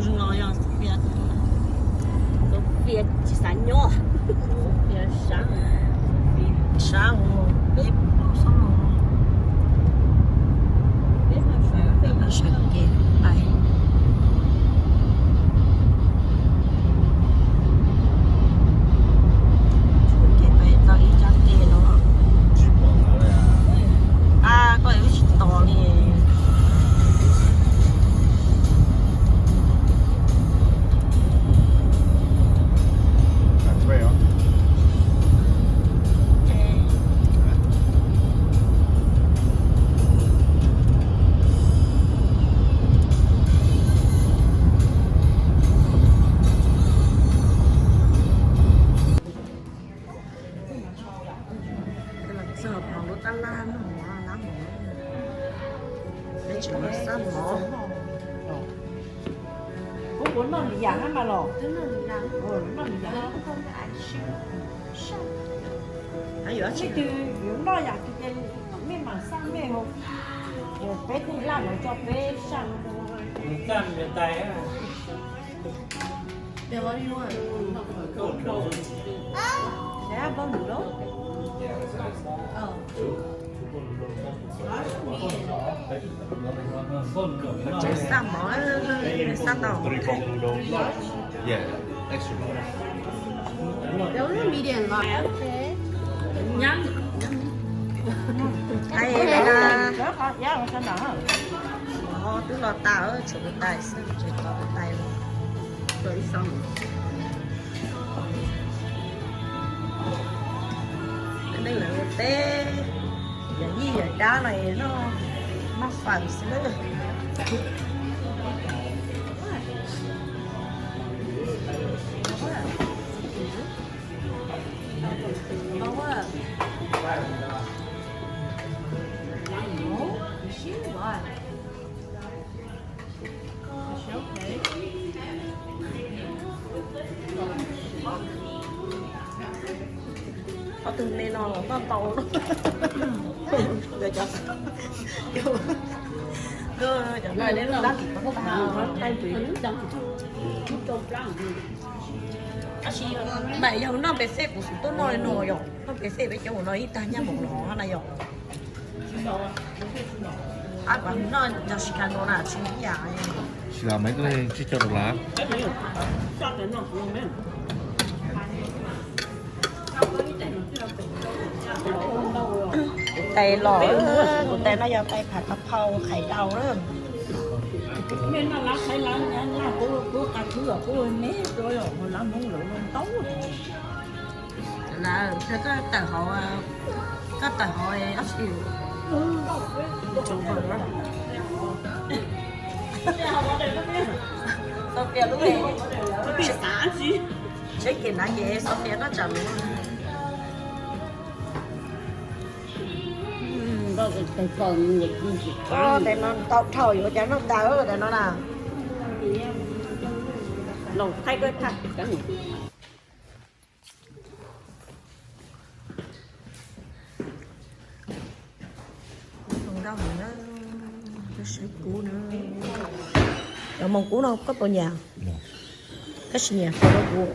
Zoo no yog Sofia, Sofia tsis xav nyob. Sofia sab, sab mus peb plaub xyoo no. Peb sawv kev pais, sawv kev pais tau ib rab tej no. A, koj yuav tsis tos li. Txog pom lub tab laj noj mov lab mov, peb tseem muab xab mov. Kuv puas noj lim yam hab mas los? Noj lim yam. Yuav tsis twg yuav noj yam twg ces mej mam xab mej os. Peb tej laj lawv tso peb xab. Tsev xab mov, xab tau. Medium. Ai, twb los tas, tshuav tais xwb, tshuav tais. Nej lawv teb yam yij yam dab no noj maj fawm xwb na. Ob tug me no los noj ntau no. Cov, cov, cov no, tab sis mas yog noj pes xej kuv xub tuaj noj li no yom, noj pes xej peb cov ua no ib tag nyaj mus los na yom. Ab, kuv noj cov Chicago na tsis ib yam. Sis las maiv tuaj tsis coj rau las. Kuv tais los, kuv tais no yog tais phav ka phau qhais dau na. Lawv, koj tawm hauv, koj tawm hauv dab tsi? Sofia lub, seb ces nav ces Sofia noj tsam lus. Tais no tau dhau yuav cas noj tas tais no na. Los thaij koj thaij. Cov moos kub no koj puas nyiam? Tab sis nyiam qhov no kuv.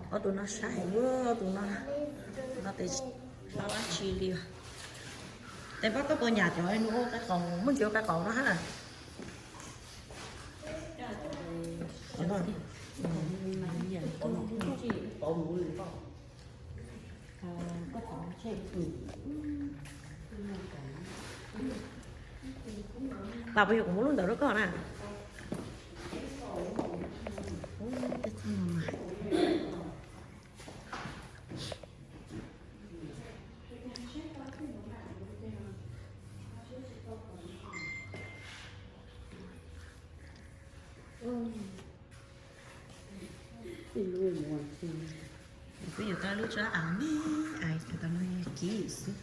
Ob tug no saib heev, ob tug no, no tes no dab tsi li. Tes pab koj puas nyam cov nws ua qaib qaus, muaj ntsis ua qaib qaus no hab. Las puas yog kuv muab lub ntawd rau koj na? Peb yuav tau lub tsob av me, av tau no kiv xwb.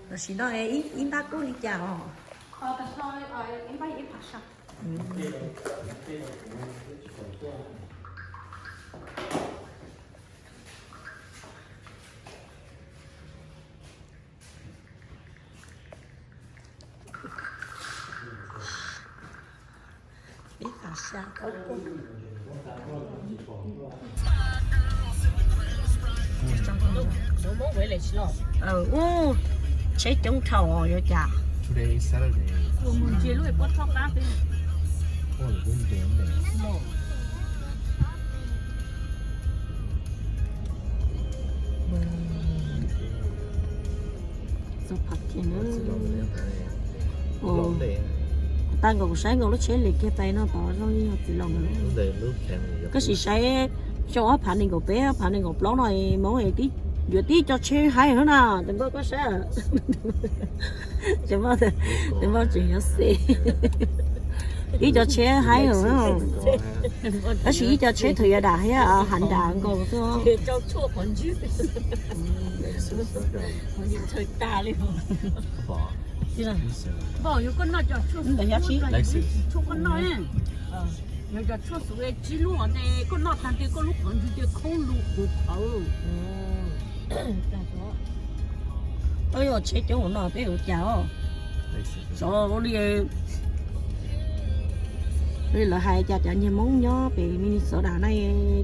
Tam sim no ib npab kub li cas os? Peb fav sa tau. Ub, tsheb coob dhau yuav cas. Tag nkaus kuv saib nkaus lub tsheb li kiag pais no tod zoo li yog txiv laus. Koj sim saib xyoo ob phav nees nkaum peb ob phav nees nkaum plaub no Hmoob yuav tib co tsheb haib na, tus npauj koj saib. Tus npauj tseem nyob xis. Ib co tsheb haib, tab sis ib co tsheb thaum yav dam thiab hav dam nkaus tuaj. Yog tsheb coob no peb ua cas os? Xyov li, li lawv hais cas cov niag Hmoob nyob pem Minnesota na,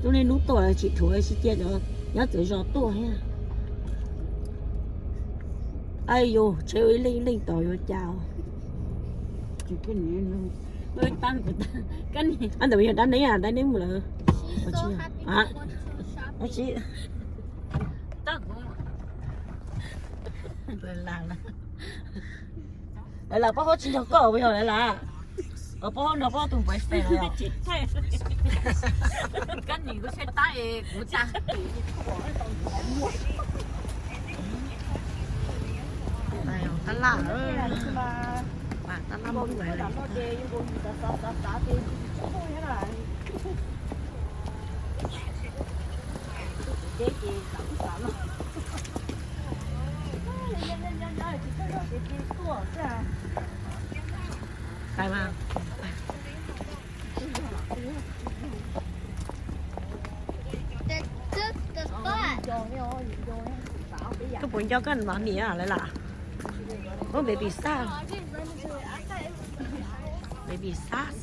tub nej hnub tuaj tsis dhuav sib cia cov nyob txawv zos tuaj thiab. Ay yus, tsheb ib leej ib leej tos yuav cas. Ntawm yog dab neb, dab neb mus lawm. Lawv lam pab huab tsis nrog koj ua yog lawv lam, pab huab nrog pab huab tus boyfriend los. Tab laj, tab laj Hmoob lawv. Koj puas nco koj mov mis lawm las? Ub, baby shark. Baby shark.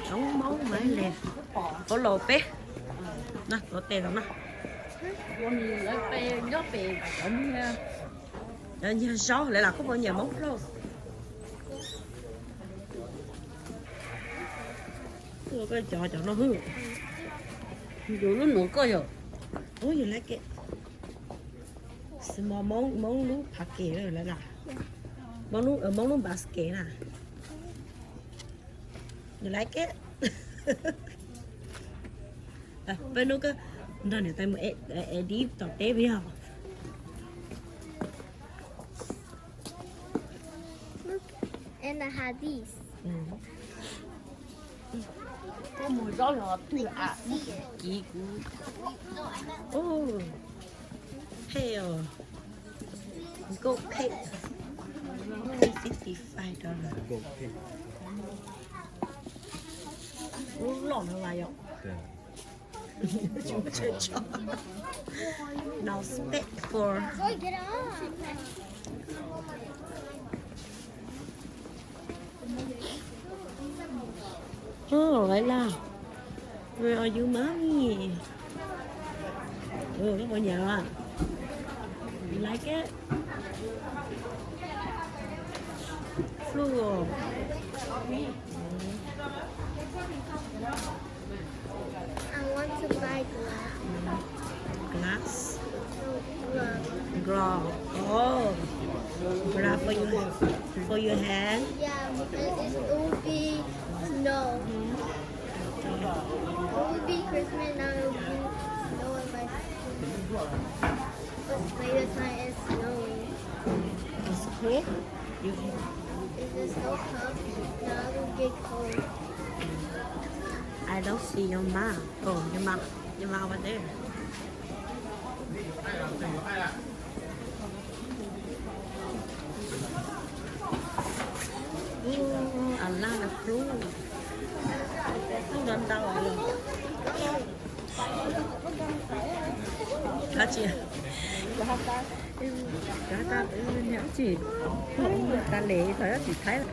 Cov Hmoob mas le, pab los peb, no tuav tes los no. Cov nyiag zaub lawv lam koj puas nyiam Hmoob plaub. Koj cov cov no hwj. Yus lub nuav koj yog. Ub, yus laiv ke. Small Hmoob, Hmoob lub phav kem lawm las. Hmoob lub basket na. Yus laiv ke. Peb hnub koj nrog niam tais mus edit tom teb puas yog? Kiv kuv. Ub, phem os. Nkauj phem. Sixty five dollar. Lub loj no mas yom. No space for. Oh, Layla. Where are you, mommy? Ub, koj puas nyiam? You like it? Cool. I want to buy glass. Glass? No, glove. Glove. Oh. Glove for your, for your hand? Yeah, because it's, it will be snow. It will be Christmas, now it will be snow in my skin. But later tonight it's snowing. It's cold? You, if the snow comes, now I will get cold. I don't see your mom. Oh, your mom, your mom over there. Ooh, a lot of fruit. Fruit ntau ntau. Dab tsi? Dab tsi? Tsis tas li thaum dab tsi Thaib.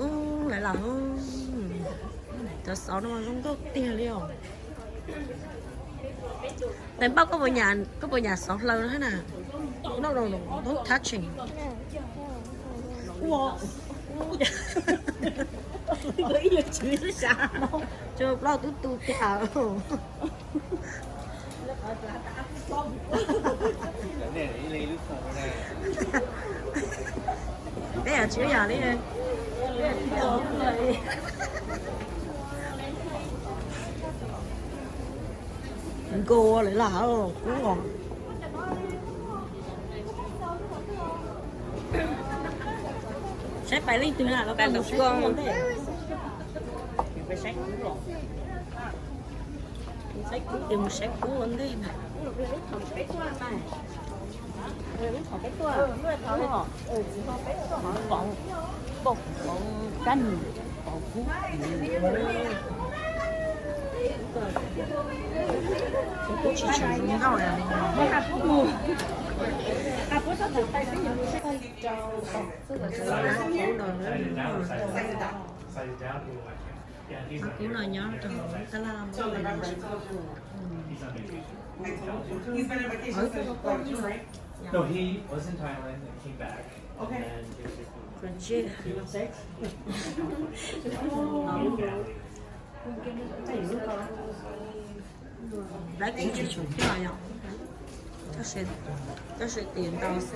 Ub, lawv los, cov xauv no zoo nkauj tiag li os. Tais Npauj, koj puas nyam xauv hlaws no thiab na? No, no, no, don't touching. Ib leeg tswv xwb sas, tswv plaub tub tu tiag. Peb tswv yam li nkaus lawm lam kub os. Saib pais leej twg na, los koj mus saib kub ua ntej. Saib kub ces mus saib kub ua ntej. Kab nis, kub. Kub tsis tshua zoo nkauj li. Kub no nyob rau tab laj. Dab tsi tsis tshua coj yom. Tab sis tias ntau xwb.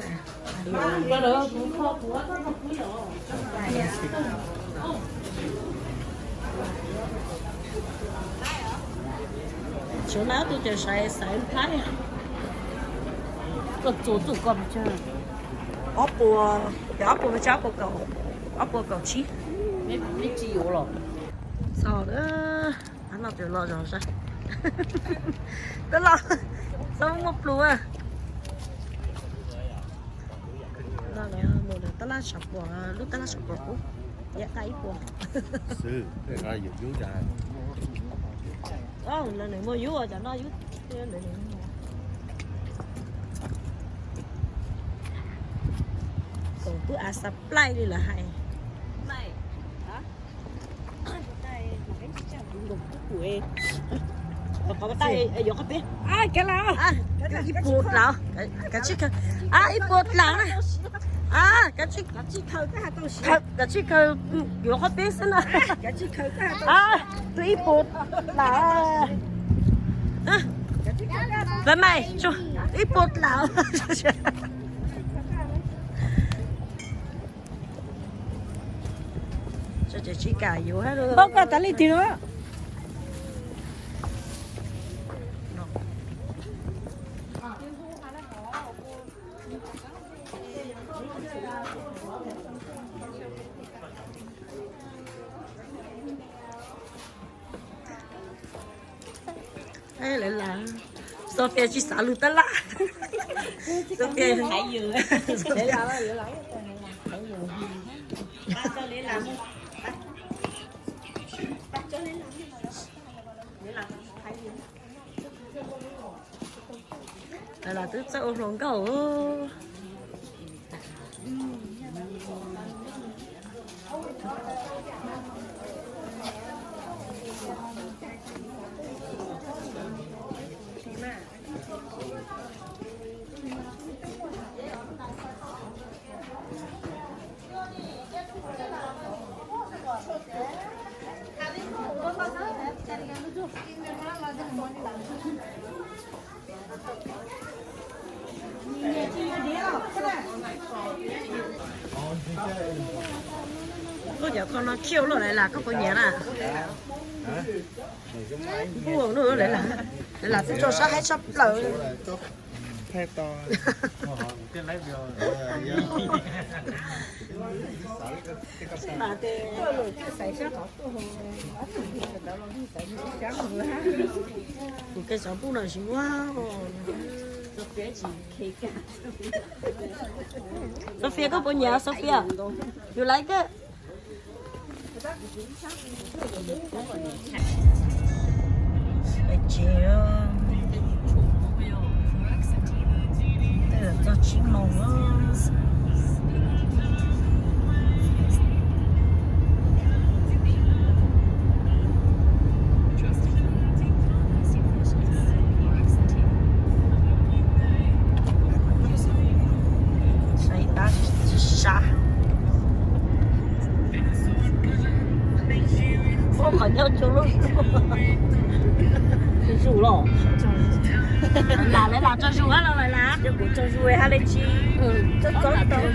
Tsuav na tus cawm saiv xaiv Thaib. Koj txua txuj koj pes tsawg? Ob puas, ob puas pes tsawg, ob puas kaum, ob puas kaum tsib. Neb tsis yuav los? Txog lawm, no tseem los zog sab. Tab laj, txhob muaj plus. Tab laj tshav puam, lub tab laj tshav puam kub, yam qab ib puas. Lawv nws muag yub cov no yub. Koom pub a supply li lawv hais. Yuav qhov peb, ib puas dlaus, kav tsij khaws, ib puas dlaus na, kav tsij khaws, yuav qhov peb xwb na, tus ib puas dlaus, pab mas, ib puas dlaus. Tsis kam yuav. Pab koj tas li twg no. Lawv lam, Sophia tsis xav lug tab laj. Sophia, lawv twb txawj ua hluas nkauj. Koj cov qhov no khiauv loj lawm las koj puas nyiam na? Npuaj no lawm las, lawm las twb tso sab haib tshaj plaws. Kuv kev xov pub no tsis muab. Sofia, koj puas nyiam Sofia? You like it? Tsev, twb txog tsib moos lawm. Saib tab tsis sab. Ua qhov ncauj tsuag lub zuj los. Lam lawv lam tso zus los lawm las. Kuv tso zus ha le tsis txob txob tau.